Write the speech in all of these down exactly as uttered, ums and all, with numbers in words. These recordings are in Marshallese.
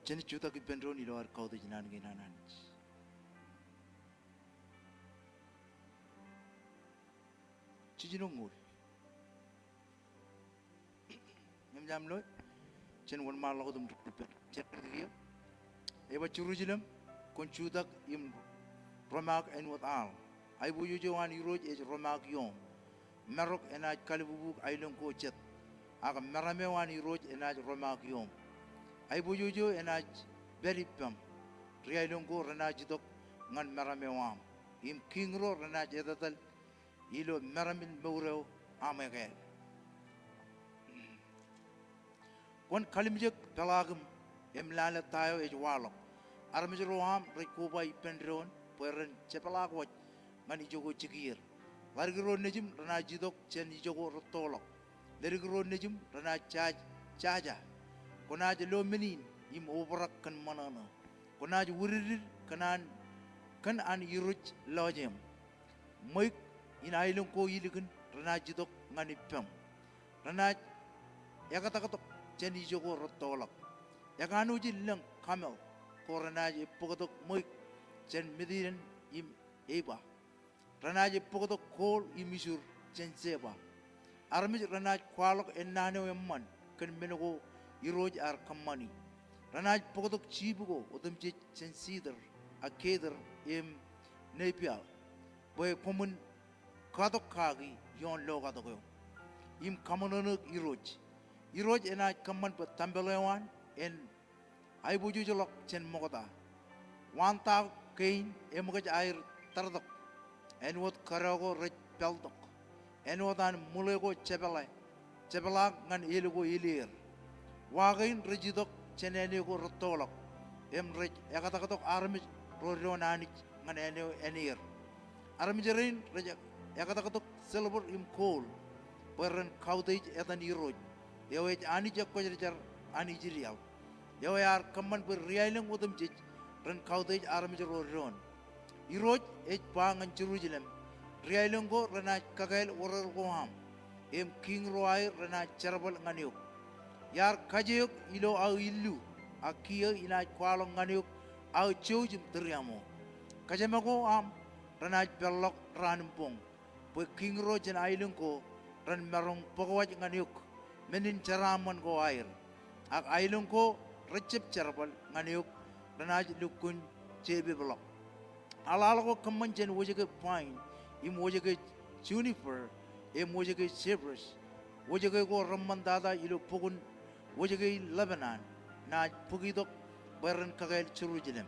Jen jutak ippān doon ilo ad kautiej naan kein an Anij. Jiljino ñoul. Ñe ij ḷōmṇak, jen wōnṃaanḷọk wōt im jen dik ippān. Jen dik ippān. Ej ba, Jerusalem, kwōn jutak im romaak āinwōt aḷ. Aiboojoj eo an Irooj ej romaak ioom. Marok enaaj kalbubu aelōñ ko jet, ak meram eo an Irooj enaaj romaak ioom. Aiboojoj eo enaaj pād ippaṃ. Ri-aelōñ ko renaaj itok ñan meram eo aṃ, im kiiñ ro renaaj etetal ilo meram in mour eo aṃ ekāāl. Kwōn kalimjek peḷaakiṃ im lale ta eo ej waḷọk. Armej ro aṃ rej koba ippān doon bwe ren jepeḷaak waj ñan ijoko jikier. Ḷadik ro nejiṃ renaaj itok jān ijoko rettoḷọk. Ledik ro nejiṃ renaaj jaja. Kwōnaaj lo men in im obrak kōn ṃōṇōṇō. Kwōnaaj widikdik kōn an, kōn an irooj lọjeṃ. Ṃweiuk in aelōñ ko ilikin renaaj itok ñan ippaṃ. Renaaj ektaktok jān ijoko rettoḷọk. Ekanooj in lōñ kamel ko renaaj ebbōktok ṃweiuk jān Midian im Eba. Renaaj ebbōktok kol im isur jān Seba. Armej renaaj kwaḷọk ennaan eo eṃṃan kōn men ko Irooj ear kōṃṃani. Renaaj bōktok jiip ko otemjej jān cedar, ak kedar, im neipeḷ, bwe koṃwin katok kaki ioon lokatok eo im kaṃōṇōṇōik Irooj. Irooj enaaj kōṃṃan bwe tempel eo an en aiboojojḷọk jān ṃokta. Waan ta kein eṃōkaj aer tōrtōk, āinwōt kōdọ ko rej peḷtok, āinwōt an ṃwilō ko jepeḷe, jepeḷaak ñan el ko elier. Wa kein rej itok jān āne ko rettoḷọk, im rej ektaktok armej ro doon Anij ñan āne eo āneer. Armej rein rej ektaktok silver im gold bwe ren kautiej etan Irooj, eo ej Anij ekwōjarjar an Israel, eo ear kōṃṃan bwe ri-aelōñ otemjej ren kautiej armej ro doon. Irooj ej ba ñan Jerusalem, ri-aelōñ ko renaaj kakāāl oror ko aṃ, im kiiñ ro aer renaaj jerbal ñan eok. Iar kaje eok ilo aō illu, ak kiiō inaaj kwaḷọk ñan eok aō jouj im tūriaṃo. Kōjām ko aṃ renaaj peḷḷọk raan im boñ, bwe kiiñ ro jān aelōñ ko ren maroñ bōk waj ñan eok men in jeraaṃṃan ko aer. Ak aelōñ ko rejjab jerbal ñan eok renaaj lukkuun jeepepḷọk. Aḷaḷ ko kōṃṃan jān wōjke pine, im wōjke juniper, im wōjke cypress. Wōjke ko reṃṃantata ilo bok in wōjke in Lebanon naaj bōk itok bwe ren kakāāl Jerusalem,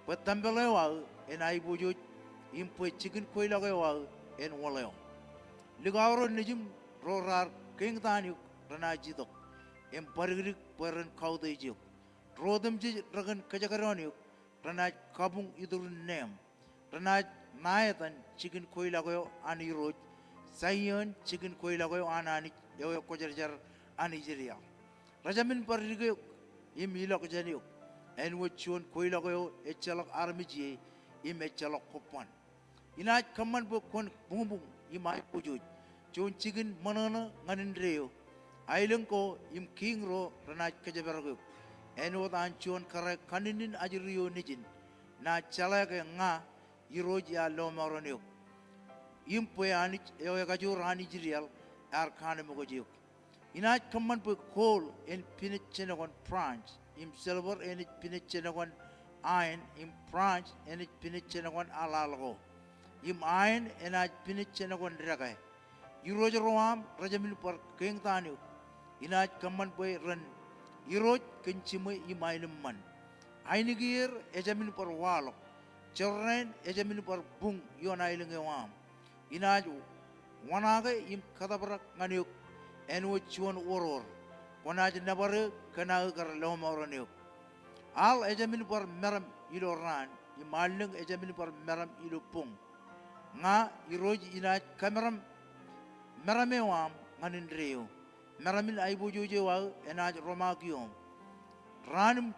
bwe tempel eo aō en aiboojoj, im bwe jikin kweilọk eo aō en wōḷ eo. Likao ro nejiṃ ro raar keeñtaan eok renaaj itok im badikdik bwe ren kautiej eok. Ro otemjej rekōn kōjekdọọn eok renaaj kabuñ iturin neeṃ. Renaaj ṇa etan jikin kweilọk eo an Irooj, Zaion, jikin kweilọk eo an Anij eo ekwōjarjar an Israel. Rejāmin bar dike eok im ilọk jān eok, āinwōt juon kweilọk eo ejjeḷọk armej ie im ejjeḷọk kobban. Inaaj kōṃṃan bwe kwōn buñbuñ im aiboojoj, juon jikin ṃōṇōṇō ñan indeeo. Aelōñ ko im kiiñ ro renaaj kōjparok eok, āinwōt an juon kōrā kanninnin ajri eo nejin. Naaj jeḷā ke ña Irooj iar lọmọọren eok, im bwe Anij eo ekajoor an Israel ear kaanemkwōj eok. Inaaj kōṃṃan bwe gold en pinej jenokan bronze, im silver enaaj pinej jenokan iron, im bronze enaaj pinej jenokan aḷaḷ ko, im iron enaaj pinej jenokan dekā. Irooj ro aṃ rejāmin bar keeñtaan eok. Inaaj kōṃṃan bwe ren irooj kōn jiṃwe im aenōṃṃan. Ainikieer ejāmin bar waḷọk. Jorrāān ejāmin bar buñ ioon aelōñ eo aṃ. Inaaj wōṇaake im kōtōprak ñan eok āinwōt juon oror. Kwōnaaj nōbar eō kōn aō kar lọmọọren eok. Aḷ ejāmin bar meram ilo raan, im allōñ ejāmin bar meram ilo boñ. Ña Irooj inaaj kōmeram meram eo aṃ ñan indeeo. Meram in aiboojoj eo aō enaaj romaak ioṃ. Raan in,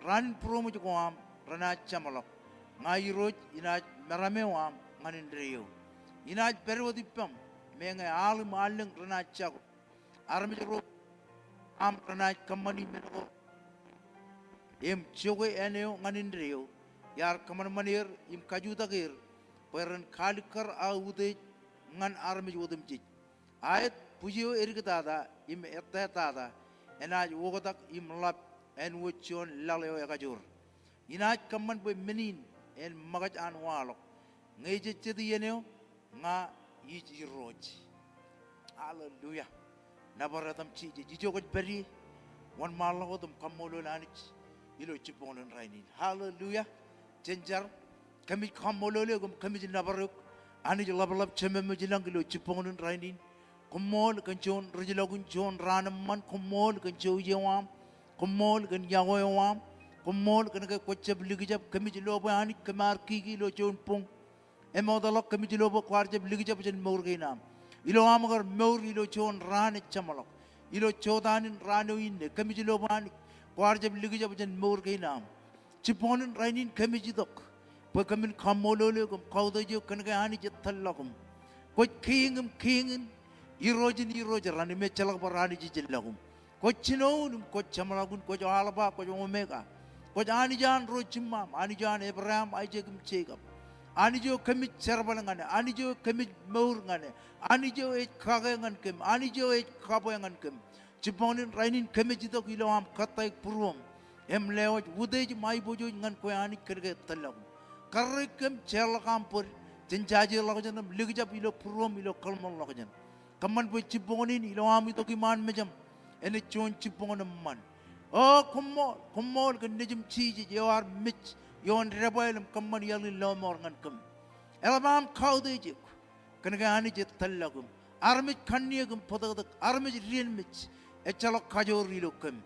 raan in būroṃōj ko aṃ renaaj jeṃḷọk. Ña Irooj inaaj meram eo aṃ ñan indeeo. Inaaj pād wōt ippaṃ meñe aḷ im allōñ renaaj jako. Armej ro aṃ renaaj kōṃṃani men ko im jokwe āne eo ñan indeeo, iar kōṃanṃan er im kajutak er bwe ren kalikkar aō utiej ñan armej otemjej. Aet bwij eo edik tata im ettā tata enaaj oktak im ḷap āinwōt juon laḷ eo ekajoor. Inaaj kōṃṃan bwe men in en ṃōkaj an waḷọk. Ñe ejejjet iien eo, ña ij Irooj. Hallelujah. Nōbar etaṃ Jisōs. Ijo kwōj pād ie, wōnṃaanḷọk wōt im kaṃṃoolol Anij ilo jibboñōn rainin. Hallelujah. Jen jar. Kōmij kaṃṃoolol eok im kōmij nōbar eok, Anij ḷapḷap Jemem ilañ, ilo jibboñōn rainin. Koṃṃool kōn juon rijḷọkin juon raan eṃṃan. Koṃṃool kōn jouj eo aṃ. Koṃṃool kōn yokwe eo aṃ. Koṃṃool kōn ke kwōjab likjab. Kōmij lo bwe Anij kōm ar kiki ilo juon boñ emootḷọk. Kōmij lo bwe kwaar jab likjab jān mour kein am. Ilo aṃ kar mour ilo juon raan ejjeṃḷọk, ilo jotaan in raan eo inne, kōmij lo bwe Anij kwaar jab likjab jān mour kein am. Jibboñōn rainin kōmij itok bwe kōmin kaṃṃoolol eok im kautiej eok kōn ke Anij ej tōl ḷọk im kwōj Kiiñ in kiiñ in, Irooj in irooj raṇ im ejjeḷọk bar Anij ijellọkuṃ. Kwōj jinoin im kwōj jeṃḷọkin, kwōj Alpha, kwōj Omega. Kwōj Anij an ro jiṃṃaṃ, Anij eo an Ebream, Aisak im Jekob. Anij eo kōmij jerbal ñan e, Anij eo kōmij mour ñan e, Anij eo ej kake ñan kōm, Anij eo ej kabwe ñan kōm. Jibboñōn rainin kōmij itok ilo aṃ kōttāik būruōṃ im lewōj utiej im aiboojoj ñan kwe Anij kōn ke tōl ḷọkuṃ. Karreoik kōm, jeorḷọk aṃ bōd, jen jajeḷọkjeṇ im likjab ilo būruōṃ ilo kōḷmānḷọkjeṇ. Kōṃṃan bwe jibboñōn in ilo aṃ itok iṃaan mejaṃ enaaj juon jibboñōn eṃṃan. O koṃṃool, koṃṃool kōn Nejūṃ Jisōs eo ear mej ioon debwāāl im kōṃṃan iaḷ in lọmọọr ñan kōm. Eḷap aṃ kautiej eok kōn ke Anij ej tōl ḷọkuṃ. Armej kanniōk im bōtōktōk, armej dien mej, ejjeḷọk kajoor ilo kōm.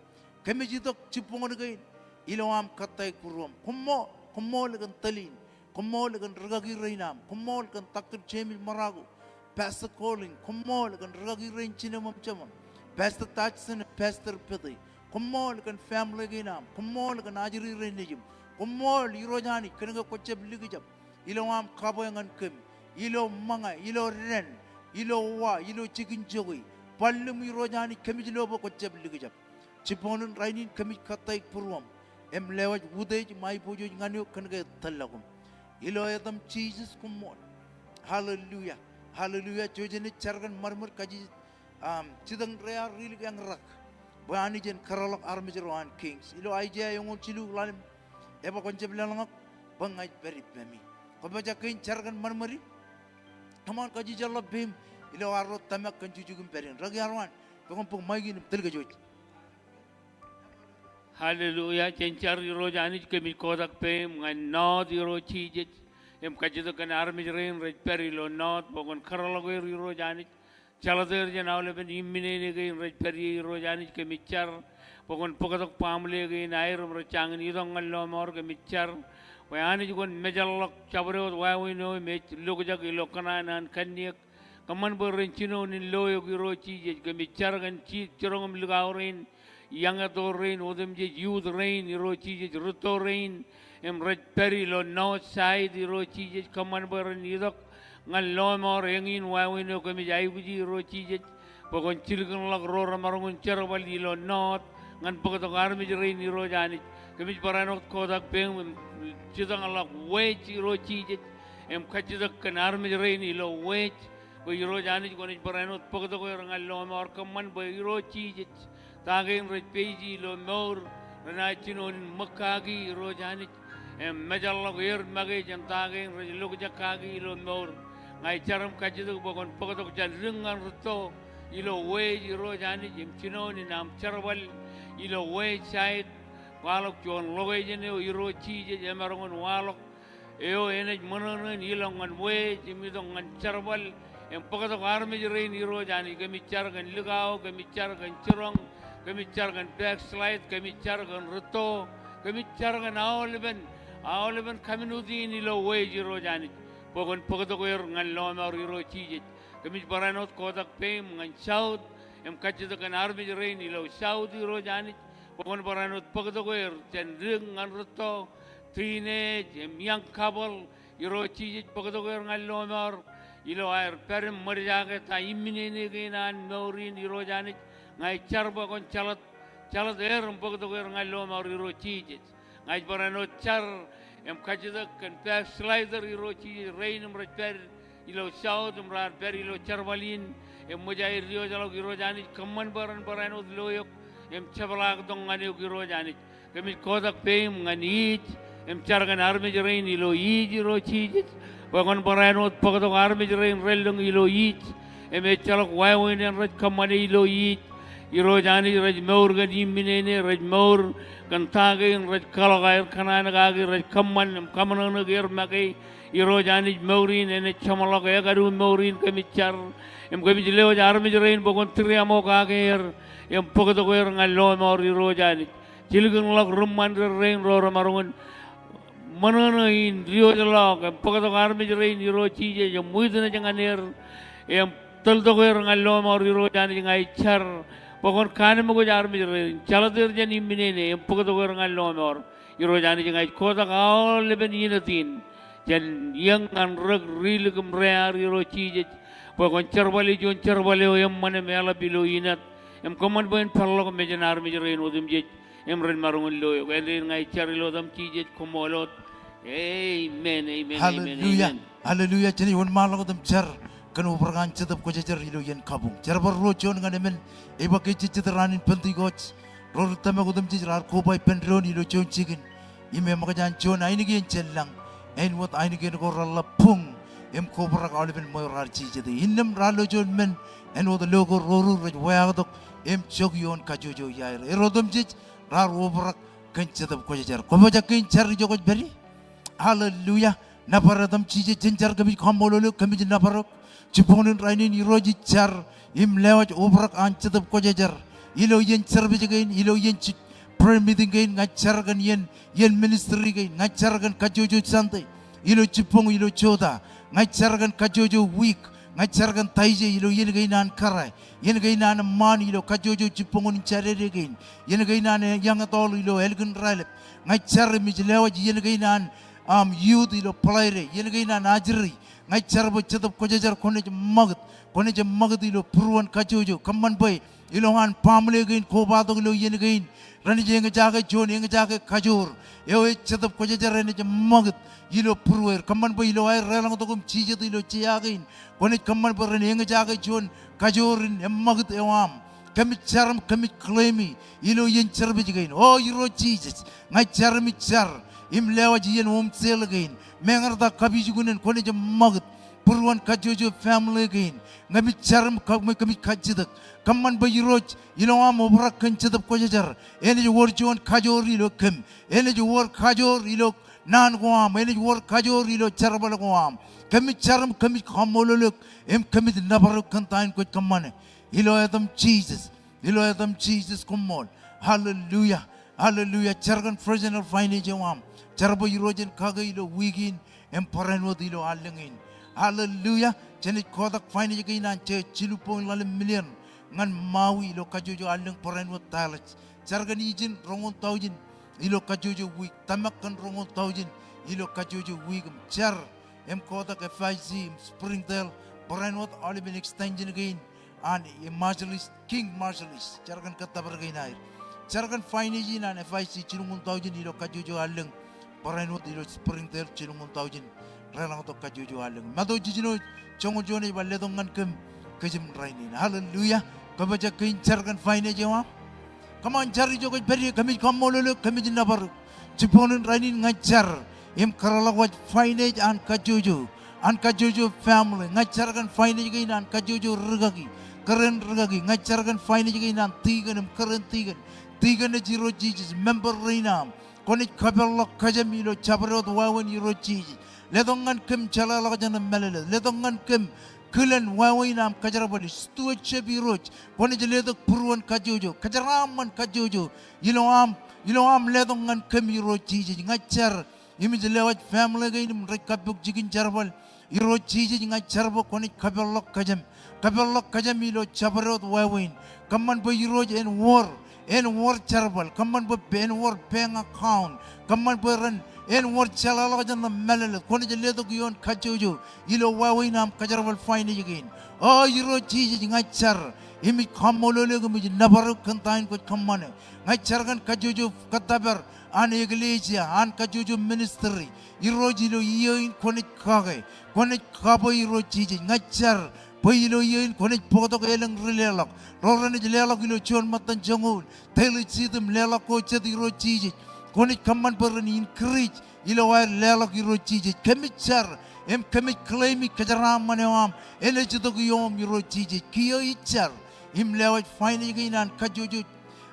Kōmij itok jibboñōn kein ilo aṃ kōttāik būruōṃ. Koṃṃool, koṃṃool kōn tōl in. Koṃṃool kōn rikaki rein aṃ. Koṃṃool kōn Doctor James Maraku, Pastor Colin. Koṃṃool kōn rikaki rein jinem im jeṃḷọk, Pastor Dodson, Pastor Pete. Koṃṃool kōn family kein aṃ. Koṃṃool kōn ajri rein nejūṃ. Koṃṃool Irooj Anij kōn ke kwōjab likjab ilo aṃ kabwe ñan kōm, ilo ṃōñā, ilo dān, ilo wa, ilo jikin jokwe. Bōlen im Irooj Anij, kōmij lo bwe kwōjab likjab. Jibboñōn rainin kōmij kōttāik būruōṃ im lewōj utiej im aiboojoj ñan eok kōn ke tōl ḷọkuṃ. Ilo etaṃ Jisōs, koṃṃool. Hallelujah. Hallelujah. Jouj im jar kōn ṃadṃōd kajjitōk aṃ, jitōñ ro ar rilik eñrak bwe Anij en kōrọọlḷọk armej ro an Kings. Ilo Aiseia eñoul jilu ḷalem, ebwe, kwōn jab lōḷñọk bwe ña ij pād ippemi. Kwōpojak ke in jar kōn ṃadṃōdi? Come on, kajjitōk ḷọk peiṃ ilo arro tōmak kōn jukjuk in pād in. Rūkaki, arro an, bwe kwōn bōk maik in im tōl kōj wōj. Hallelujah. Jen jar. Irooj Anij, kōmij kotak peiṃ ñan North, Irooj Jisōs, im kajjitōk kōn armej rein rej pād ilo North, bwe kwōn kōrọọlḷọk er, Irooj Anij. Jeḷā er jān aolepen imminene kein rej pād ie, Irooj Anij, kōmij jar bwe kwōn bōktok baaṃle kein aer im rej jañin itok ñan lọmọọr. Kōmij jar bwe Anij kwōn mejaḷḷọk jabdewōt wāween eo im ej lokjak ilo kōṇaan an kanniōk. Kōṃṃan bwe ren jinoin in lo eok, Irooj Jisōs. Kōmij jar kōn jiroñ im likao rein, young adult rein otemjej, youth rein, Irooj Jisōs, rūtto rein im rej pād ilo North Side, Irooj Jisōs. Kōṃṃan bwe ren itok ñan lọmọọr eñin wāween eo kōmij aikuji, Irooj Jisōs, bwe kwōn jilkinḷọk ro remaroñ in jerbal ilo North ñan bōktok armej rein, Irooj Anij. Kōmij barāinwōt kotak peiṃ im jitōñḷọk wage, Irooj Jisōs, im kajjitōk kōn armej rein ilo wage, bwe Irooj Anij kwōnaaj barāinwōt bōktok er ñan lọmọọr. Kōṃṃan bwe, Irooj Jisōs, ta kein rej peje ilo mour renaaj jinoin in ṃōk kaki, Irooj Anij, im mejaḷḷọk er make jān ta kein rej lokjak kaki ilo mour. Ña ij jar im kajjitōk bwe kwōn bōktok jān dik ñan rūtto ilo wage, Irooj Anij, im jinoin in aṃ jerbal ilo West Side. Kwaḷọk juon location eo, Irooj Jisōs, emaroñ in waḷọk eo enaaj ṃōṇōṇō in ilọk ñan wage im itok ñan jerbal im bōktok armej rein, Irooj Anij. Kōmij jar kōn likao, kōmij jar kōn jiroñ, kōmij jar kōn backslide, kōmij jar kōn rūtto, kōmij jar kōn aolepen, aolepen community in ilo wage, Irooj Anij, bwe kwōn bōktok er ñan lọmọọr, Irooj Jisōs. Kōmij barāinwōt kotak peiṃ ñan South im kajjitōk kōn armej rein ilo South, Irooj Anij, bwe kwōn barāinwōt bōktok er jān dik ñan rūtto, teenage im young couple, Irooj Jisōs, bōktok er ñan lọmọọr ilo aer pād im ṃōjjake ta imminene kein an mour in, Irooj Anij. Ña ij jar bwe kwōn jeḷā jeḷā er im bōktok er ñan lọmọọr Irooj Jisōs. Ña ij barāinwōt jar im kajjitōk kōn backsliders Irooj Jisōs, rein im rej pād ilo south im raar pād ilo jerbal in im ṃōj aer diwōjḷọk Irooj Anij, kōṃṃan bwe ren barāinwōt lo eok im jepḷaaktok ñan eok Irooj Anij. Kōmij kotak peiṃ ñan iij im jar kōn armej rein ilo iij Irooj Jisōs. Bwe kwōn barāinwōt bōktok armej rein relōñ ilo iij im ejjeḷọk wāween eṇ rej kōṃṃane ilo iij. Irooj Anij, rej mour kōn iṃminene, rej mour kōn ta kein rej kōḷọk aer kōṇaan kaki, rej kōṃṃan im kaṃōṇōṇōik er make. Irooj Anij, mour in enaaj jeṃḷọk ekadu mour in, kōmij jar im kōmij lewōj armej rein bwe kwōn tūriaṃo kake er im bōktok er ñan lọmọọr Irooj Anij. Jilkinḷọk ri ṃanit rein ro remaroñ in ṃōṇōṇō in diwōjḷọk im bōktok armej rein Irooj Jisōs im witness ñan er im tōltok er ñan lọmọọr Irooj Anij. Ña ij jar bwe kwōn kaanemkwōj armej rein, jeḷāt er jān iṃminene im bōktok er ñan lọmọọr Irooj Anij. Ña ij kotak aolepen inōt in jān iōñ ñan rōk, rilik im rear Irooj Jisōs, bwe kwōn jerbale juon jerbal eo eṃṃan im eḷap ilo inōt im kōṃṃan bwe en peḷḷọk mejān armej rein otemjej im ren maroñ in lo eok. Āindein ña ij jar ilo etaṃ Jisōs, koṃṃool wōt. Amen, amen, amen, Hallelujah. Amen. Hallelujah. Jenaaj wōnṃaanḷọk wōt im jar kōn obrak an Jetōb Kwōjarjar ilo iien kabuñ. Jerbal ruo juon ñan emān, ej ba ke ejejjet raan in Pentekost, ro ri tōmak otemjej raar koba ippān doon ilo juon jikin im eṃōkaj an juon ainikien jān lañ, āinwōt ainikien ko reḷap buñ im kobrak aolepen ṃweo raar jijet. Innām raar lo juon men āinwōt lo ko ro ri rej weaaktok im jok ioon kajjojo iaer. Er otemjej raar obrak kōn Jetōb Kwōjarjar. Kwōpojak kein jar ijo kwōj pād ie? Hallelujah. Nōbar etaṃ Jisōs, jen jar. Kōmij kaṃṃoolol eok, kōmij nōbar eok. Jibboñōn rainin Irooj ij jar im lewōj obrak an Jetōb Kwōjarjar ilo iien service kein, ilo iien ji-, prayer meeting kein. Ña ij jar kōn iien, iien ministry kein. Ña ij jar kōn kajjojo Sunday ilo jibboñ ilo jota. Ña ij jar kōn kajjojo wiik. Ña ij jar kōn Taije ilo iien kein an kōrā, iien kein an eṃṃaan ilo kajjojo jibboñōn in Jādede kein, iien kein an, eh, young adult ilo ālikin raelep. Ña ij jar im ij lewōj iien kein an, um, youth ilo Bōḷaide, iien kein an ajri. Ña ij jar bwe Jetōb Kwōjarjar kwōnaaj ṃakūt, kwōnaaj ṃakūt ilo būruon kajjojo. Kōṃṃan bwe ilowaan baaṃle kein kobatok ilo iien kein, renaaj eñjake juon eñjake kajoor eo ej Jetōb Kwōjarjar enaaj ṃakūt ilo būrueir. Kōṃṃan bwe ilo aer deḷọñtok im jijet ilo jea kein, kwōnaaj kōṃṃan bwe ren eñjake juon kajoor in eṃṃakūt eo aṃ. Kōmij jar im kōmij claim e ilo iien service kein. O Irooj Jisōs, ña ij jar im ij jar im lewōj iien home cell kein. Meñe ta kapijuknen, kwōnaaj ṃakūt būruon kajjojo family kein. Ña ij jar im ka-, kōmij kajjitōk. Kōṃṃan bwe Irooj, ilo aṃ obrak kōn Jetōb Kwōjarjar, enaaj wōr juon kajoor ilo kōm. Enaaj wōr kajoor ilo naan ko aṃ. Enaaj wōr kajoor ilo jerbal ko aṃ. Kōmij jar im kōmij kaṃṃoolol eok im kōmij nōbar eok kōn ta in kwōj kōṃṃane. Ilo etaṃ Jisōs. Ilo etaṃ Jisōs, koṃṃool. Hallelujah. Hallelujah. Jar kōn personal finance eo aṃ. Jar bwe Irooj en kake ilo wiik in im barāinwōt ilo allōñ in. Hallelujah. Jenaaj kotak finance kein an je jilubboñ ḷalem million ñan Maui ilo kajjojo allōñ, barāinwōt Dallas. Jar kōn ijin roñoul taujin ilo kajjojo wiik. Tōmak kōn roñoul taujin ilo kajjojo wiik im jar im kotak F I C im Springdale, barāinwōt aolepen extension kein an Marshallese, King Marshallese. Jar kōn kōttōpar kein aer. Jar kōn finance in an F I C jilñuul taujin ilo kajjojo allōñ, barāinwōt ilo Springdale jilñuul taujin, deḷọñtok kajjojo allōñ. Matu jijino joñoul juon ej ba letok ñan kōm kōjām rainin. Hallelujah. Kwōpojak kein jar kōn finance eo aṃ? Come on, jar ijo kwōj pād ie. Kōmij kaṃṃoolol eok, kōmij nōbar eok. Jibboñōn rainin ña ij jar im kōrḷọk waj finance an kajjojo, an kajjojo family. Ña ij jar kōn finance kein an kajjojo rikaki, kōrā in rikaki. Ña ij jar kōn finance kein an tikōn im kōrā in tikōn. Tikōn ej Irooj Jisōs, member rein aṃ. Kwōnaaj kapeḷḷọk kōjām ilo jabdewōt wāween Irooj Jisōs. Letok ñan kōm jeḷāḷọkjeṇ im mālōtlōt. Letok ñan kōm kilen wāween aṃ kōjerbal, stewardship Irooj. Kwōnaaj letok būruon kajjojo, kōjeraaṃṃan kajjojo ilo aṃ, ilo aṃ letok ñan kōm Irooj Jisōs. Ña ij jar im ij lewōj family kein im rej kappok jikin jerbal. Irooj Jisōs, ña ij jar bwe kwōnaaj kapeḷḷọk kōjām. Kapeḷḷọk kōjām ilo jabdewōt wāween. Kōṃṃan bwe Irooj en wōr, en wōr jerbal. Kōṃṃan bwe en wōr bank account. Kōṃṃan bwe ren, en wōr jeḷāḷọkjeṇ im mālōtlōt. Kwōnaaj letok ioon kajjojo ilo wāween aṃ kōjerbal finance kein. O Irooj Jisōs, ña ij jar Im ij kaṃṃoolol eok im ij nōbar eok kōn ta in kwōj kōṃṃane. Ña ij jar kōn kajjojo kōttōpar an eklejia, an kajjojo ministry. Irooj, ilo iiō in kwōnaaj kake, kwōnaaj kabwe Irooj Jisōs. Ña ij jar bwe ilo iiō in kwōnaaj bōktok elōñ ri leḷọk ro renaaj leḷọk ilo juon ṃōttan joñoul. Taiḷọk jitōm leḷọk ko jet Irooj Jisōs. Kwōnaaj kōṃṃan bwe ren increase ilo aer leḷọk Irooj Jisōs. Kōmij jar im kōmij claim i kōjeraaṃṃan eo aṃ enaaj itok ioom Irooj Jisōs. Kiiō ij jar im lewōj finance kein an kajjojo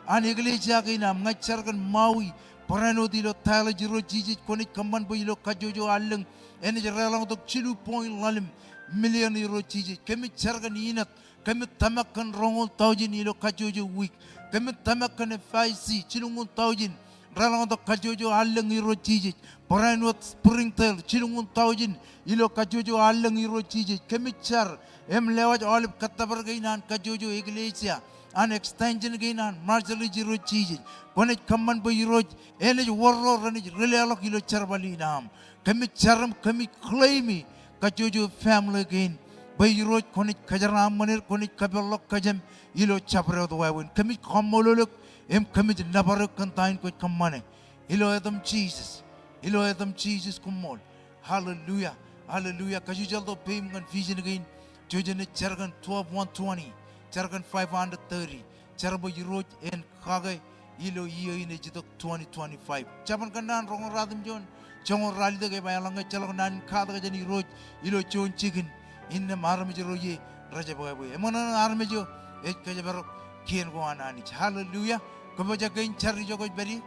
an eklejia kein aṃ. Ña ij jar kōn Maui, barāinwōt ilo tithe eo Irooj Jisōs kwōnaaj kōṃṃan bwe ilo kajjojo allōñ enaaj reḷọñtok jilu point ḷalem million Irooj Jisōs. Kōmij jar kōn Enid, kōmij tōmak kōn roñoul taujin ilo kajjojo wiik. Kōmij tōmak kōn F I C jilñuul taujin reḷọñtok kajjojo allōñ Irooj Jisōs. Barāinwōt Springdale jilñuul taujin ilo kajjojo allōñ Irooj Jisōs. Kōmij jar im lewōj aolep kōttōpar kein an kajjojo eklejia an extension kein an Marshallese Irooj Jisōs. Kwōnaaj kōṃṃan bwe Irooj enaaj wōr ro renaaj ri leḷọk ilo jerbal in aṃ. Kōmij jar im kōmij claim i kajjojo family kein bwe Irooj kwōnaaj kōjeraaṃṃan er, kwōnaaj kōpeḷḷọk kōjām ilo jabdewōt wāween. Kōmij kaṃṃoolol eok im kōmij nōbar eok kōn ta in kwōj kōṃṃane. Ilo etaṃ Jisōs. Ilo etaṃ Jisōs, koṃṃool. Hallelujah. Hallelujah. Kajjojo ḷọk peiṃ ñan vision kein. Jej jar kōn twelve one twenty. Jar kōn five hundred thirty. Jar bwe Irooj en kake ilo iiō in ej itok twenty twenty-five. Jabōn Kōnnaan roñoul ratimjuon joñoul ralitōk ej ba eḷaññe ejjeḷọk naan in katak jān Irooj ilo juon jikin, innām armej ro ie rej jab ebwe. Eṃōṇōṇō armej eo ej kōjparok kien ko an Anij. Hallelujah. Kōpojak kein jar ijo kwōj pād ie.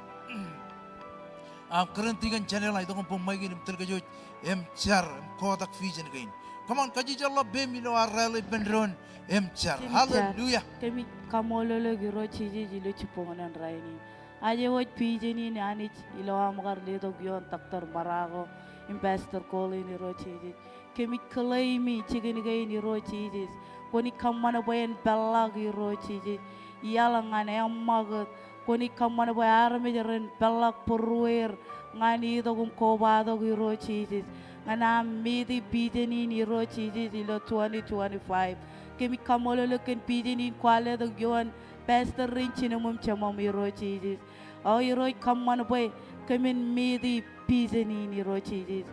Aṃ kōrā in tikōn Janel, itok im bōk maik in im tōl kōj wōj im jar im kotak vision kein. Come on, kajjojo ḷọk peiṃ ilo ad rally ippān doon im jar. Kōmij jar. Hallelujah. Kōmij kaṃṃoolol eok Irooj Jisōs ilo jibboñōn in rainin. Aje wōj vision in Anij ilo aṃ kar letok ioon Doctor Marako im Pastor Colin Irooj Jisōs. Kōmij claim i jikin kein Irooj Jisōs. Kwōnaaj kōṃṃan bwe en peḷḷọk Irooj Jisōs. Iaḷ ñan eṃṃakūt. Kwōnaaj kōṃṃan bwe armej ren peḷḷọk būrueir ñan itok im kobatok Irooj Jisōs. Ñan aṃ meet i vision in Irooj Jisōs ilo twenty twenty-five. Kōmij kaṃṃoolol eok kōn vision in kwaar letok ioon Pastor rein jinōm im jeṃaṃ Irooj Jisōs. O Irooj kōṃṃan bwe kōmin meet i vision in Irooj Jisōs.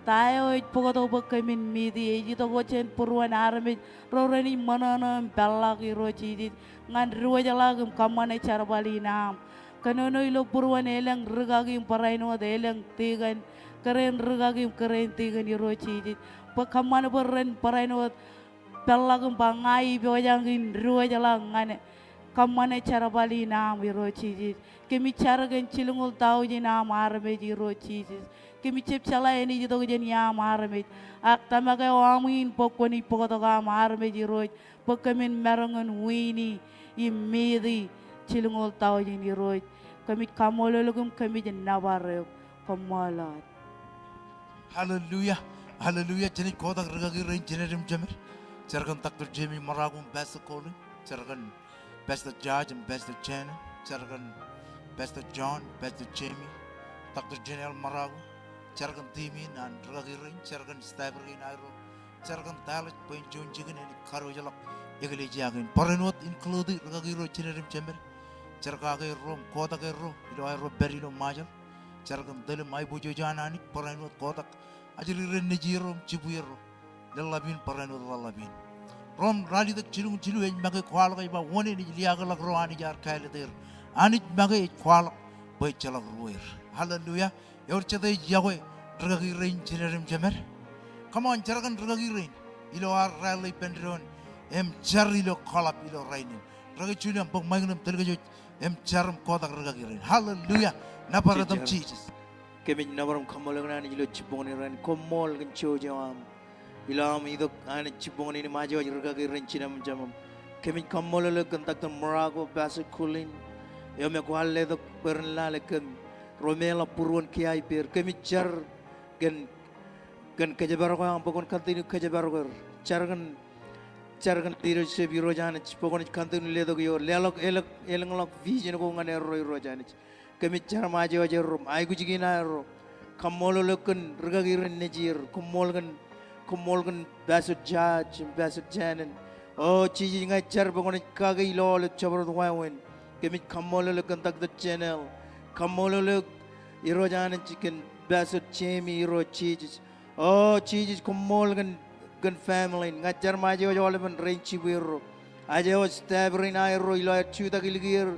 Ta eo ej bōktok bwe kōmin meet i ej itok wōt jān būruon armej ro renaaj ṃōṇōṇō im peḷḷọk Irooj Jisōs ñan diwōjḷọk im kōṃṃane jerbal in aṃ. Kōnono ilo būruon elōñ rikaki im barāinwōt elōñ tikōn, kōrā in rikaki im kōrā in tikōn Irooj Jisōs. Bwe kōṃṃan bwe ren barāinwōt peḷḷọk im ba ña ipojak in diwōjḷọk ñan kōṃṃane jerbal in aṃ Irooj Jisōs. Kōmij jar kōn jilñuul taujin aṃ armej Irooj Jisōs. Kōmij jab jeḷā enaaj itok jān iaṃ armej. Ak tōmak eo aṃ in bwe kwōnaaj bōktok aṃ armej Irooj. Bwe kōmin maroñ in win i im meet i jilñuul taujin Irooj. Kōmij kaṃṃoolol eok im kōmij nōbar eok. Koṃṃool Lord. Hallelujah. Hallelujah. Jenaaj kotak rikaki rein jined im jemed. Jar kōn Doctor Jamie Marako im Pastor Colin. Jar kōn Pastor George im Pastor Shannon. Jar kōn Pastor John, Pastor Jamie, Doctor Janel Marako. Jar kōn team in an rikaki rein. Jar kōn staff rein aerro. Jar kōn Dallas bwe en juon jikin enaaj kadiwōjḷọk eklejia kein. Barāinwōt include rikaki ro jined im jemed. Jar kake erro im kotak erro ilo aerro pād ilo Marshall. Jar kōn tōl im aiboojoj an Anij, barāinwōt kotak ajri ren nejierro im jibwierro. Leḷḷap in, barāinwōt ḷaḷḷap in. Rom ralitōk jilñuul jilu ej make kwaḷọk ej ba wōn enaaj liaakḷọk ro Anij ear kāālōt er. Anij make ej kwaḷọk bwe ejjeḷọk ruōer. Hallelujah. Ewōr jete ej yokwe rikaki rein jined im jemed? Come on, jar kōn rikaki rein ilo ad rally ippān doon im jar ilo kōḷap ilo rainin. Rikaki Julian, bōk maik ṇe im tōl kōj wōj im jar im kotak rikaki rein. Hallelujah. Nōbar etaṃ Jisōs. Kōmij nōbar im kaṃṃoolol eok Anij ilo jibboñōn in rainin. Koṃṃool kōn jouj eo aṃ ilo aṃ itok Anij jibboñōn in im aje wōj rikaki rein jined im jemed. Kōmij kaṃṃoolol eok kōn Doctor Marako, Pastor Colin, eo me kwaar letok bwe ren lale kōm ro meḷọk būruon kiiō ippāer. Kōmij jar kōn, kōn kōjparok eo aṃ bwe kwōn continue kōjparok er. Jar kōn, jar kōn leadership Irooj Anij bwe kwōnaaj continue letok ioer. Leḷọk, elōñ, elōñḷọk vision ko ñan erro Irooj Anij. Kōmij jar im aje wōj erro im aikuj kōn aerro. Kaṃṃoolol eok kōn rikaki rein nejier. Koṃṃool kōn, koṃṃool kōn Pastor George im Pastor Shannon. O Jisōs, ña ij jar bwe kwōnaaj kake ilo aolep jabdewōt wāween. Kōmij kaṃṃoolol eok kōn Doctor Janelle. Kaṃṃoolol eok Irooj Anij kōn Pastor Jamie, Irooj Jisōs. O Jisōs, koṃṃool kōn, kōn family in. Ña ij jar im aje wōj aolepān rein jibwierro. Aje wōj staff rein aerro ilo aer jutak ilikier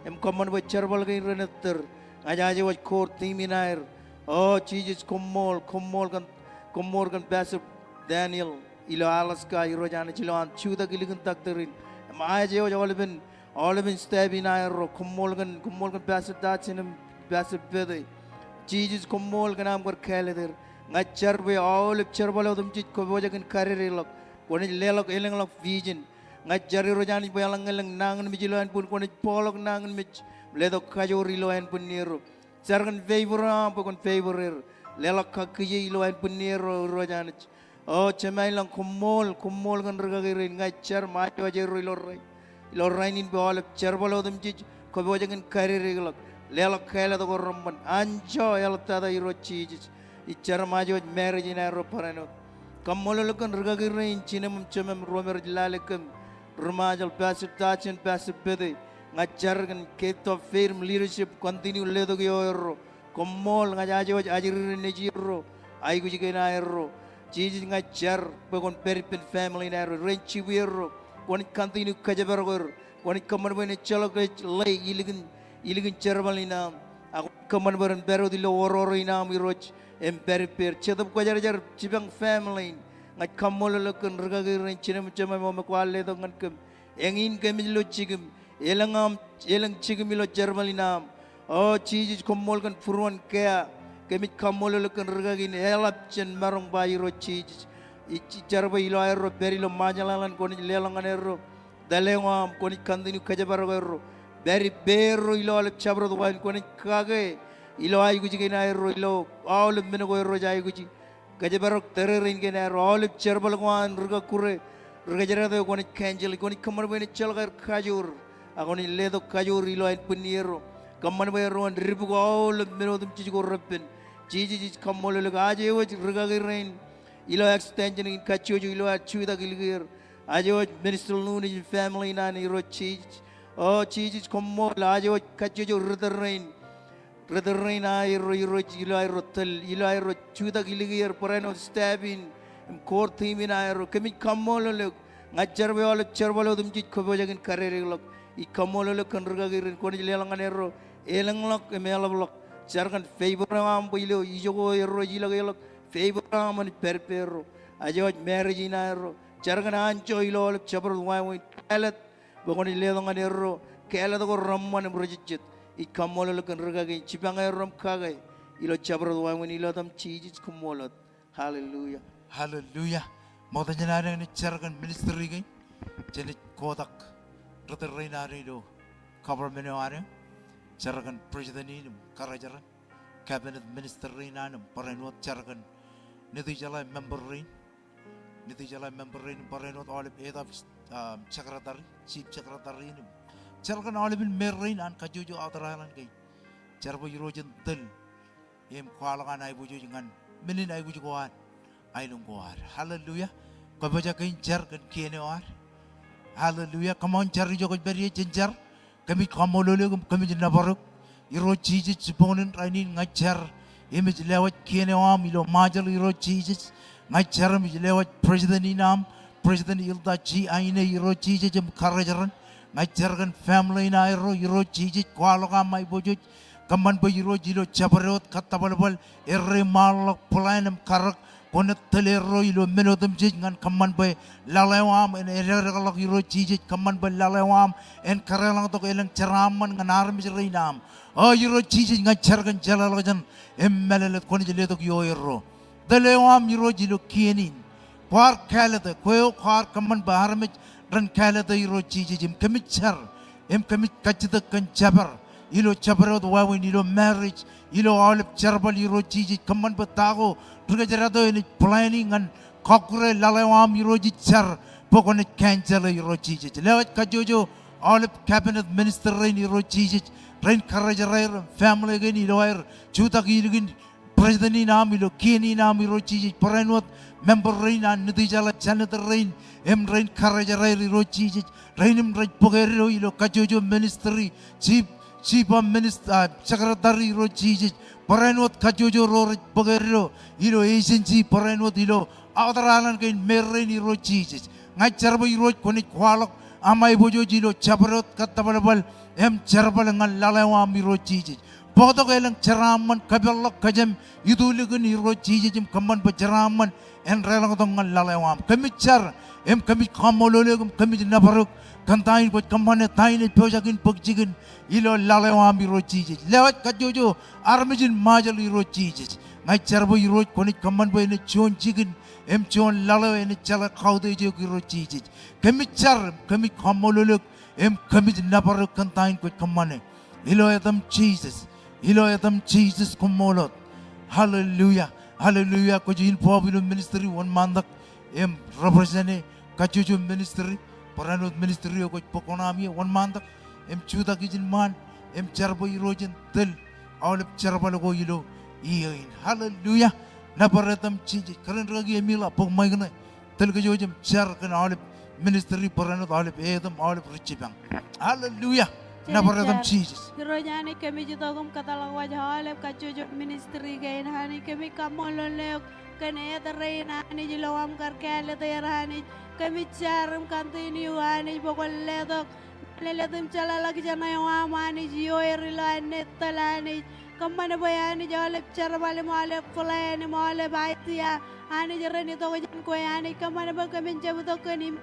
im kōṃṃan bwe jerbal kein ren ettōr. Ña ij aje wōj core team in aer. O Jisōs, koṃṃool, koṃṃool kōn, koṃṃool kōn Pastor Daniel ilo Alaska, Irooj Anij, ilo an jutak ilikin doctor in. Im aje wōj aolepān, aolepān staff in aerro. Koṃṃool kōn, koṃṃool kōn Pastor Dodson im Pastor Pete. Jisōs, koṃṃool kōn aṃ kar kāālōt er. Ña ij jar bwe aolep jerbal otemjej kwōpojak in kadedeḷọk. Kwōnaaj leḷọk elōñḷọk vision. Ña ij jar Irooj Anij bwe eḷaññe elōñ nañinmej ilo ānbwin, kwōnaaj bōkḷọk nañinmej im letok kajoor ilo ānbwinnierro. Jar kōn favor eo aṃ bwe kwōn favor er. Leḷọk kakkije ilo ānbwinnierro, Irooj Anij. O Jemem ilañ, koṃṃool, koṃṃool kōn rikaki rein. Ña ij jar im aje wōj erro ilo rainin, ilo rainin bwe aolep jerbal otemjej kwōpojak in kadedekḷọk. Leḷọk kāālōt ko reṃṃan. Anjọ eḷaptata, Irooj Jisōs. Ij jar im aje wōj marriage in aerro barāinwōt. Kaṃṃoolol eok kōn rikaki rein, jinōm im jemem, ro me rej lale kōm, ri-Ṃajeḷ, Pastor Dodson, Pastor Pete. Ña ij jar kōn gift of faith im leadership, continue letok ioerro. Koṃṃool. Ña ij aje wōj ajri rein nejierro, aikuj kein aerro. Jisōs, ña ij jar bwe kwōn pād ippān family in aerro, rein jibwierro. Kwōnaaj continue kōjparok er. Kwōnaaj kōṃṃan bwe en ejjeḷọk ḷe ilikin, ilikin jerbal in aṃ. Ak kōṃṃan bwe ren pād wōt ilo oror in aṃ, Irooj, im pād ippāer. Jetōb Kwōjarjar jipañ family in. Ña ij kaṃṃoolol eok kōn rikaki rein, jinōm im jemem, ro me kwaar letok ñan kōm. Eñin kōmij lo jikim. Elōñ aṃ, elōñ jikim ilo jerbal in aṃ. O Jisōs, koṃṃool kōn būruon Kea. Kōmij kaṃṃoolol eok kōn rikaki in eḷap jān maroñ ba, Irooj Jisōs. Ij, ij jar bwe ilo aerro pād ilo Ṃajeḷ Island, kwōnaaj leḷọk ñan erro tōl eo aṃ, kwōnaaj continue kōjparok erro. Pād ippāerro ilo aolep jabdewōt wāween, kwōnaaj kake ilo aikuj kein aerro, ilo aolep men ko erro ej aikuji. Kōjparok tōre rein kein aerro, aolep jerbal ko an ri-kọkkure, ri-kōjdat eo, kwōnaaj cancel, kwōnaaj kōṃṃan bwe en ejjeḷọk aer kajoor, ak kwōnaaj letok kajoor ilo ānbwinnierro. Kōṃṃan bwe erro en dibuk aolep men otemjej ko reppen. Jisōs, ij kaṃṃoolol eok. Aje wōj rikaki rein ilo extension in kajjojo ilo aer jutak ilikier. Aje wōj Minister Lunij im family in an, Irooj Jisōs. O Jisōs, koṃṃool. Aje wōj kajjojo ri-tōl rein, ri-tōl rein aerro, Irooj, ilo aerro tōl, ilo aerro jutak ilikier, barāinwōt staff in im core team in aerro. Kōmij kaṃṃoolol eok. Ña ij jar bwe aolep jerbal otemjej kwōpojak in kadedekḷọk. Ij kaṃṃoolol eok kōn rikaki rein, kwōnaaj leḷọk ñan erro elōñḷọk im eḷapḷọk. Jar kōn favor eo aṃ bwe ilo ijoko erro ej ilọk eḷọk, favor eo aṃ en pād ippāerro. Aje wōj marriage in aerro. Jar kōn anjọ ilo aolep jabdewōt wāween. Kāālōt bwe kwōnaaj letok ñan erro kāālōt ko reṃṃan im rijejjet. Ij kaṃṃoolol eok kōn rikaki in, jipañ erro im kake ilo jabdewōt wāween, ilo etaṃ Jisōs, koṃṃool wōt. Hallelujah. Hallelujah. Ṃokta jān ad enaaj jar kōn ministry kein, jenaaj kotak ri-tōl rein ad ilo government eo ad eñ. Jar kōn president in im karijeraṃ, cabinet minister rein an im barāinwōt. Jar kōn Nitijeḷā member rein, Nitijeḷā member rein im barāinwōt, aolep head of, um, secretary, chief secretary in im jar kōn aolepān mayor rein an kajjojo outer island kein. Jar bwe Irooj en tōl im kwaḷọk an aiboojoj ñan men in aikuj ko an aelōñ ko ad. Hallelujah. Kwōpojak in jar kōn kien eo ad. Hallelujah. Come on, jar ijo kwōj pād ie, jen jar. Kōmij kaṃṃoolol eok im kōmij nōbar eok. Irooj Jisōs, jibboñōn in rainin ña ij jar im ij lewōj kien eo aṃ ilo Ṃajeḷ, Irooj Jisōs. Ña ij jar im ij lewōj president in aṃ, President Hilda G. Heine, Irooj Jisōs, im karijeraṃ. Ña ij jar kōn family in aerro, Irooj Jisōs, kwaḷọk aṃ aiboojoj. Kōṃṃan bwe Irooj ilo jabdewōt kōttōbalbal erreṃaanḷọk plan im karōk, kwōn tōl erro ilo men otemjej ñan kōṃṃan bwe laḷ eo aṃ en edekdekḷọk, Irooj Jisōs. Kōṃṃan bwe laḷ eo aṃ en kareḷọñtok elōñ jeraaṃṃan ñan armej rein aṃ. O Irooj Jisōs, ña ij jar kōn jeḷāḷọkjeṇ im mālōtlōt, kwōnaaj letok ioerro. Tōl eo aṃ Irooj ilo kien in. Kwaar kāālōte, kwe eo kwaar kōṃṃan bwe armej ren kāālōte, Irooj Jisōs, im kōmij jar im kōmij kajjitōk kōn jabdewōt, ilo jabdewōt wāween, ilo marriage, ilo aolep jerbal, Irooj Jisōs. Kōṃṃan bwe ta ko ri-kōjdat eo enaaj planning ñan kọkkure laḷ eo aṃ, Irooj, ij jar bwe kwōnaaj cancel e, Irooj Jisōs. Lewōj kajjojo aolep cabinet minister rein, Irooj Jisōs, rein karijeraer im family kein ilo aer jutak ilikin president in aṃ ilo kien in aṃ, Irooj Jisōs. Barāinwōt member rein an Nitijeḷā, janitor rein, im rein karijer aer Irooj Jisōs, rein im rej bōk eddo ilo kajjojo ministry, chief, chief of minister, ah, secretary Irooj Jisōs, barāinwōt kajjojo ro rej bōk eddo ilo agency, barāinwōt ilo outer island kein me rein Irooj Jisōs. Ña ij jar bwe Irooj kwōnaaj kwaḷọk aṃ aiboojoj ilo jabdewōt kōttōbalbal im jerbal ñan laḷ eo aṃ Irooj Jisōs. Bōktok elōñ jeraaṃṃan, kōpeḷḷọk kōjām, itulikin Irooj Jisōs im kōṃṃan bwe jeraaṃṃan en deḷọñtok ñan laḷ eo aṃ. Kōmij jar im kōmij kaṃṃoolol eok im kōmij nōbar eok kōn ta in kwōj kōṃṃane, ta in ej pojak in bōk jikin ilo laḷ eo aṃ Irooj Jisōs. Lewōj kajjojo armej in Ṃajeḷ Irooj Jisōs. Ña ij jar bwe Irooj kwōnaaj kōṃṃan bwe enaaj juon jikin im juon laḷ eo enaaj jeḷā kautiej eok Irooj Jisōs. Kōmij jar im kōmij kaṃṃoolol eok im kōmij nōbar eok kōn ta in kwōj kōṃṃane. Ilo etaṃ Jisōs. Ilo etaṃ Jisōs, koṃṃool wōt. Hallelujah. Hallelujah. Kwōj involve ilo ministry wōnṃaantak im represent e kajjojo ministry, barāinwōt ministry eo kwōj bōk kuṇaaṃ ie, wōnṃaantak im jutak ijin ṃaan im jar bwe Irooj en tōl aolep jerbal ko ilo iiō in. Hallelujah. Nōbar etaṃ Jisōs. Kōrā in rikaki Emiḷa, bōk ṃaik ṇe. Tōl kōj im jar kōn aolep ministry, barāinwōt aolep etaṃ, aolep ri jipañ. Hallelujah. Nōbar etaṃ Jisōs. Irooj Anij, kōmij itok im kōtḷọk wōj aolep kajjojo ministry kein Anij, kōmij kaṃṃoolol eok kōn etaṃ rein Anij ilo aṃ kar kāālōt er Anij. Kōmij jar im continue Anij bwe kwōn letok letok im jeḷāḷọkjeṇ eo aṃ Anij, ioer ilo anne tōl Anij. Kōṃṃan bwe Anij aolep jerbal im aolep plan im aolep idea Anij ren itok jān kwe Anij. Kōṃṃan bwe kōmin jab itok kōn im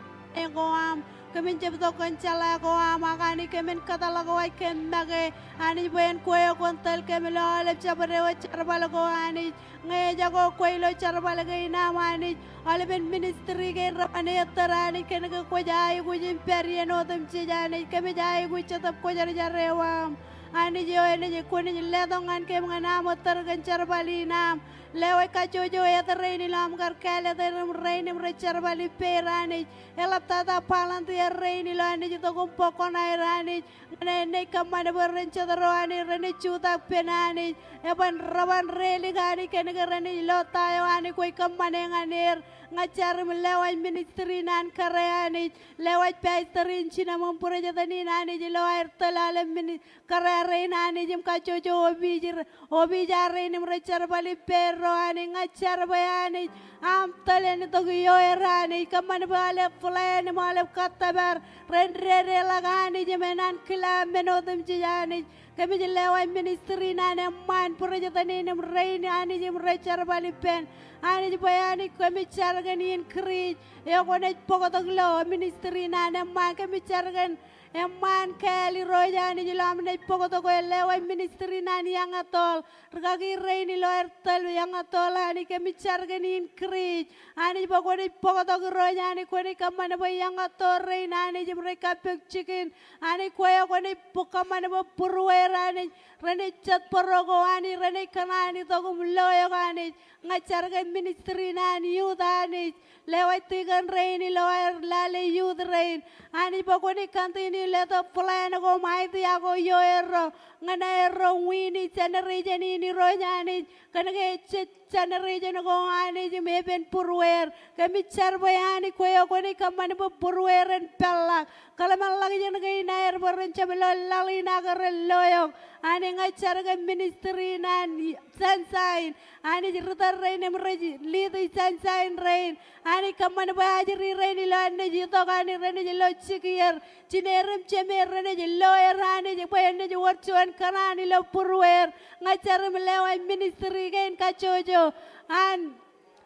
ko aṃ. Kōmin jab itok kōn jeḷā ko aṃ ak Anij kōmin kōtḷọk wōj kōm make Anij bwe en kwe eo kwōn tōl kōm ilo aolep jabdewōt jerbal ko Anij. Ñe ejako kwe ilo jerbal kein aṃ Anij, aolepen ministry kein reban ettōr Anij kōnke kwōj aikuj im pād iien otemjej Anij. Kōmij aikuj Jetōb Kwōjarjar eo aṃ Anij eo enaaj kwōnaaj letok ñan kōm ñan aṃ ettōr kōn jerbal in aṃ. Lewōj kajjojo etaṃ rein ilo aṃ kar kāālōt er im rein im rej jerbal ippāer Anij. Eḷaptata volunteer rein ilo Anij itok im bōk kuṇaer Anij. Ñan āinwōt kōṃṃan bwe ren jet ro Anij renaaj jutak pen Anij. Eban reban relik Anij kōnke renaaj lo ta eo Anij kwōj kōṃṃane ñan er. Ña ij jar im lewōj ministry in an kōrā Anij. Lewōj pastor in, jinōm im būrejetōn in Anij ilo aer tōl aolep mini- kōrā rein Anij im kajjojo opiij, opiij rein im rej jerbal ippāerro Anij. Ña ij jar bwe Anij aṃ tōl en itok ioer Anij. Kōṃṃan bwe aolep plan im aolep kōttōpar ren dedeḷọk Anij im en ankilaaṃ men otemjej Anij. Kōmij lewōj ministry in an eṃṃaan, būrejetōn in im rein Anij im rej jerbal ippān Anij bwe Anij kōmij jar kōn increase eo kwōnaaj bōktok ilo ministry in an eṃṃaan. Kōmij jar kōn eṃṃaan kāāl Irooj Anij ilo aṃ naaj bōktok e. Lewōj ministry in an young adult. Rikaki rein ilo aer tōl young adult Anij kōmij jar kōn increase Anij bwe kwōnaaj bōktok Irooj Anij kwōnaaj kōṃṃan bwe young adult rein Anij im rej kappok jikin Anij kwe eo kwōnaaj bōk kōṃṃan bwe būrueer Anij renaaj jet bōro ko Anij renaaj kōṇaan itok im lo eok Anij. Ña ij jar kōn ministry in an youth Anij. Lewōj tikōn rein ilo aer lale youth rein Anij bwe kwōnaaj continue letok plan ko im idea ko ioerro ñan aerro wini generation in Irooj Anij. Kōnke ejej generation ko Anij im epen būrueer. Kōmij jar bwe Anij kwe eo kwōnaaj kōṃṃan bwe būrueer en peḷḷọk kōḷmānḷọkjeṇ kein aer bwe ren jab lo laḷ in ak ren lo eok. Anij ña ij jar kōn ministry in an sunshine Anij ri tōl rein im rej lead i sunshine rein. Anij kōṃṃan bwe ajri rein ilo an naaj itok Anij renaaj lo jikier. Jineer im jemeer renaaj lo er Anij bwe en naaj wōr juon kōṇaan ilo būrueer. Ña ij jar im lewōj ministry kein kajjojo an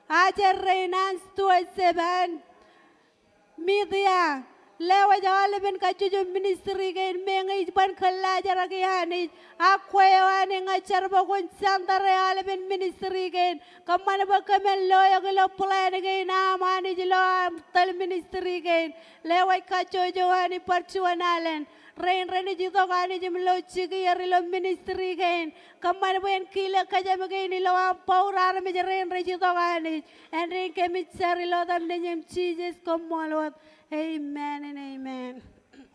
ajri rein an stewardship an media. Lewōj aolepen kajjojo ministry kein meñe ij ban kōllaajrak Anij. Ak kwe eo Anij ña ij jar bwe kwōn center e aolepen ministry kein. Kōṃṃan bwe kōmin lo eok ilo plan kein aṃ Anij ilo aṃ tōl ministry kein. Lewōj kajjojo Anij bar juon alen rein renaaj itok Anij im lo jikier ilo ministry kein. Kōṃṃan bwe en kile kōjām kein ilo aṃ board armej rein rej itok Anij. Āindein kōmij jar ilo etaṃ Nejiṃ Jisōs, koṃṃool wōt. Amen and amen.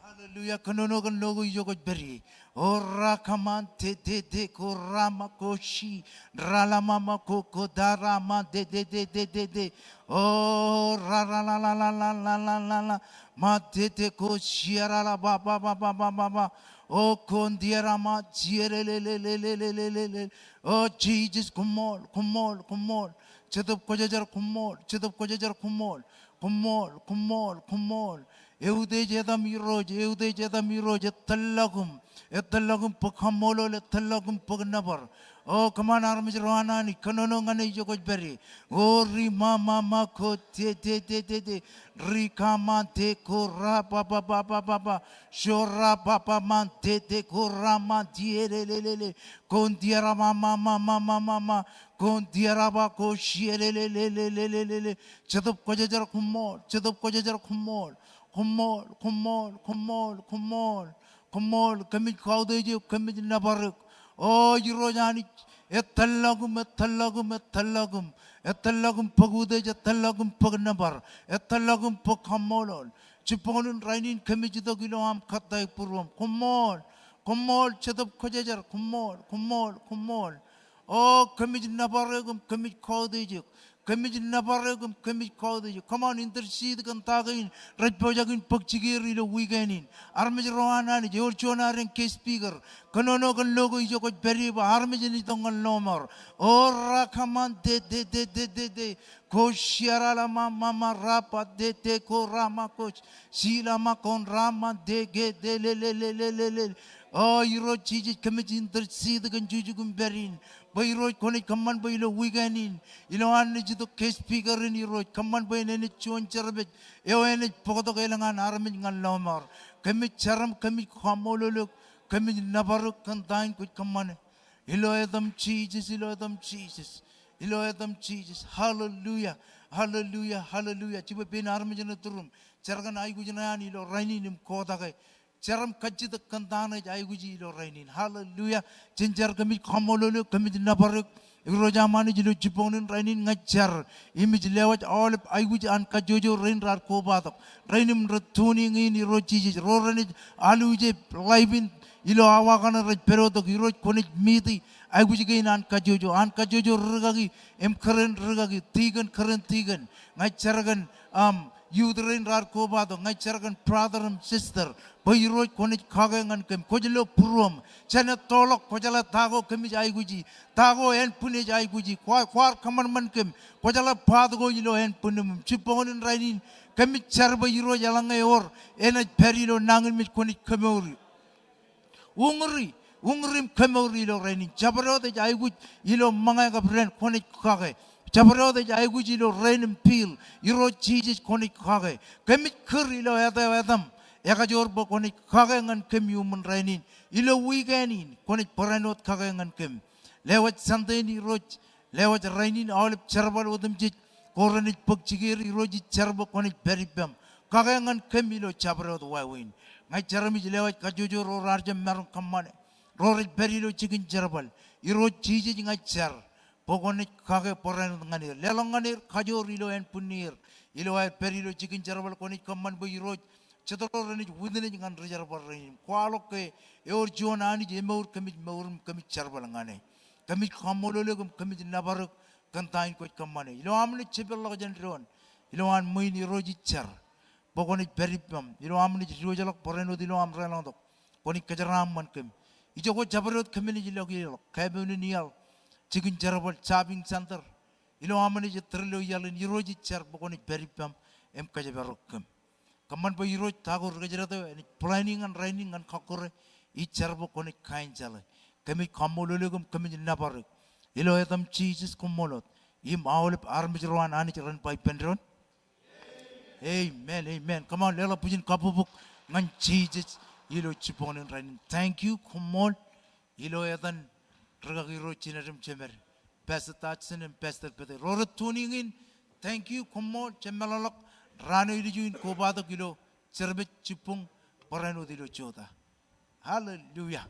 Hallelujah. Kōnono kōn lo ko ijo kwōj pād ie. O ra kaman te te te ko ra ma ko shi. Ra la ma ma ko ko ta ra ma te te te te te te. O ra ra la la la la la la la la. Ma te te ko shi ra la ba ba ba ba ba ba ba. O kondiera ma jielelelelelelelelele. O Jesus, koṃṃool, koṃṃool, koṃṃool. Jetōb Kwōjarjar, koṃṃool, Jetōb Kwōjarjar, koṃṃool. Koṃṃool, koṃṃool, koṃṃool. Eutiej etaṃ Irooj, eutiej etaṃ Irooj, etōllọk im, etōllọk im bōk kaṃṃoolol, etōllọk im bōk nōbar. O kōṃṃan armej ro an Anij, kōnono ñan e ijo kwōj pād ie. O ri ma ma ma ko te te te te te. Ri kaman te ko ra ba ba ba ba ba ba. Sho ra ba ba man te te ko ra man ti e le le le le. Kondiera ma ma ma ma ma ma ma. Kondiera ba ko shi e le le le le le le le le. Jetōb Kwōjarjar koṃṃool, Jetōb Kwōjarjar koṃṃool. Koṃṃool, koṃṃool, koṃṃool, koṃṃool. Koṃṃool, kōmij kautiej eok, kōmij nōbar eok. O Irooj Anij, etōllọk im, etōllọk im, etōllọk im. Etōllọk im bōk utiej, etōllọk im bōk nōbar. Etōllọk im bōk kaṃṃoolol. Jibboñōn in rainin kōmij itok ilo aṃ kōttāik būruōm. Koṃṃool, koṃṃool Jetōb Kwōjarjar, koṃṃool, koṃṃool, koṃṃool. O kōmij nōbar eok im kōmij kautiej eok. Kōmij nōbar eok im kōmij kautiej eok. Come on, intercede kōn ta kein rej pojak in bōk jikier ilo weekend in. Armej ro an Anij, ewōr juon ad en guest speaker. Kōnono kōn lo ko ijo kwōj pād ie bwe armej en itok ñan lọmọọr. O ra kaman te te te te te te. Ko shiara la ma ma ma ra ba te te ko ra ma ko shila ma kon ra ma te ke te le le le le le le. O Irooj Jisōs, kōmij intercede kōn jujuk im pād in. Bwe Irooj kwōnaaj kōṃṃan bwe ilo weekend in, ilo an naaj itok guest speaker in Irooj, kōṃṃan bwe en enaaj juon jerbal eo enaaj bōktok elōñ an armej ñan lọmọọr. Kōmij jar im kōmij kaṃṃoolol eok, kōmij nōbar eok kōn ta in kwōj kōṃṃane. Ilo etaṃ Jisōs, ilo etaṃ Jisōs, ilo etaṃ Jisōs. Hallelujah, hallelujah, hallelujah. Jibwe pein armej ṇe turuṃ, jar kōn aikuj ṇe an ilo rainin im kotake. Jar im kajjitōk kōn ta ṇe ej aikuji ilo rainin. Hallelujah. Jen jar. Kōmij kaṃṃoolol eok, kōmij nōbar eok. Irooj aṃ Anij, ilo jibboñōn in rainin ña ij jar im ij lewōj aolep aikuj an kajjojo rein raar kobatok. Rein im rej tuning in Irooj Jisōs. Ro renaaj aluje live in ilo awa kaṇe rej pād tok, Irooj kwōnaaj meet e aikuj kein an kajjojo. An kajjojo rūkaki im kōrā in rūkaki, tikōn kōrā in tikōn. Ña ij jar kōn, um, youth rein raar kobatok, ña ij jar kōn brother im sister. Bwe Irooj kwōnaaj kake ñan kōm. Kwōj lo būruōm. Jān ettoḷọk kwōjeḷā ta ko kōmij aikuji, ta ko ānbwin ej aikuji. Kwaar, kwaar kōṃanṃan kōm. Kwōjeḷā part ko ilo ānbwinnem. Jibboñōn in rainin kōmij jar bwe Irooj eḷaññe ewōr enaaj pād ilo nañinmej, kwōnaaj kemour. Uñūri, uñūri im kemour ilo rainin. Jabdewōt ej aikuj ilo ṃōñā kab dān, kwōnaaj kake. Jabdewōt ej aikuj ilo rain im field, Irooj Jisōs kwōnaaj kake. Kōmij kūr ilo āt eo etaṃ ekajoor bwe kwōnaaj kake ñan kōm iuṃwin rainin. Ilo weekend in kwōnaaj barāinwōt kake ñan kōm. Lewōj Sunday in Irooj, lewōj rainin, aolep jerbal otemjej ko renaaj bōk jikier, Irooj ij jar bwe kwōnaaj pād ippaṃ. Kake ñan kōm ilo jabdewōt wāween. Ña ij jar im ij lewōj kajjojo ro raar jab maroñ kōṃṃane, ro rej pād ilo jikin jerbal. Irooj Jisōs, ña ij jar bwe kwōnaaj kake barāinwōt ñan er. Leḷọk ñan er kajoor ilo ānbwinnier. Ilo aer pād ilo jikin jerbal kwōnaaj kōṃṃan bwe Irooj, jet ro renaaj witness ñan rijerbal rein. Kwaḷọk ke ewōr juon Anij emour kōmij mour im kōmij jerbal ñan e. Kōmij kaṃṃoolol eok im kōmij nōbar eok kōn ta in kwōj kōṃṃane. Ilo am naaj jepeḷḷọk jān doon, ilo an ṃwiin, Irooj ij jar bwe kwōnaaj pād ippaṃ. Ilo am naaj diwōjḷọk barāinwōt ilo am deḷọñtok, kwōnaaj kōjeraaṃṃan kōm. Ijo ko jabdewōt kōm naaj ilọk, ilọk kāpoonin iaḷ, jikin jerbal, shopping center. Ilo am naaj ettōr ilo iaḷ in, Irooj ij jar bwe kwōnaaj pād ippaṃ im kōjparok kōm. Kōṃṃan bwe Irooj ta ko ri kōjdat eo enaaj planning ñan rainin ñan kọkkure, ij jar bwe kwōnaaj kaenjeḷe. Kōmij kaṃṃoolol eok im kōmij nōbar eok. Ilo etaṃ Jisōs, koṃṃool wōt. Im aolep armej ro an Anij ren ba ippān doon, amen, amen. Come on, leḷọk bwijin kabbokbok ñan Jisōs ilo jibboñōn in rainin. Thank you, koṃṃool. Ilo etan rūkaki ro jined im jemed, Pastor Dodson im Pastor Peter, ro rej tuning in, thank you, koṃṃool. Jab meḷọkḷọk raan eo ilju in kobatok ilo service jibboñ barāinwōt ilo jota. Hallelujah.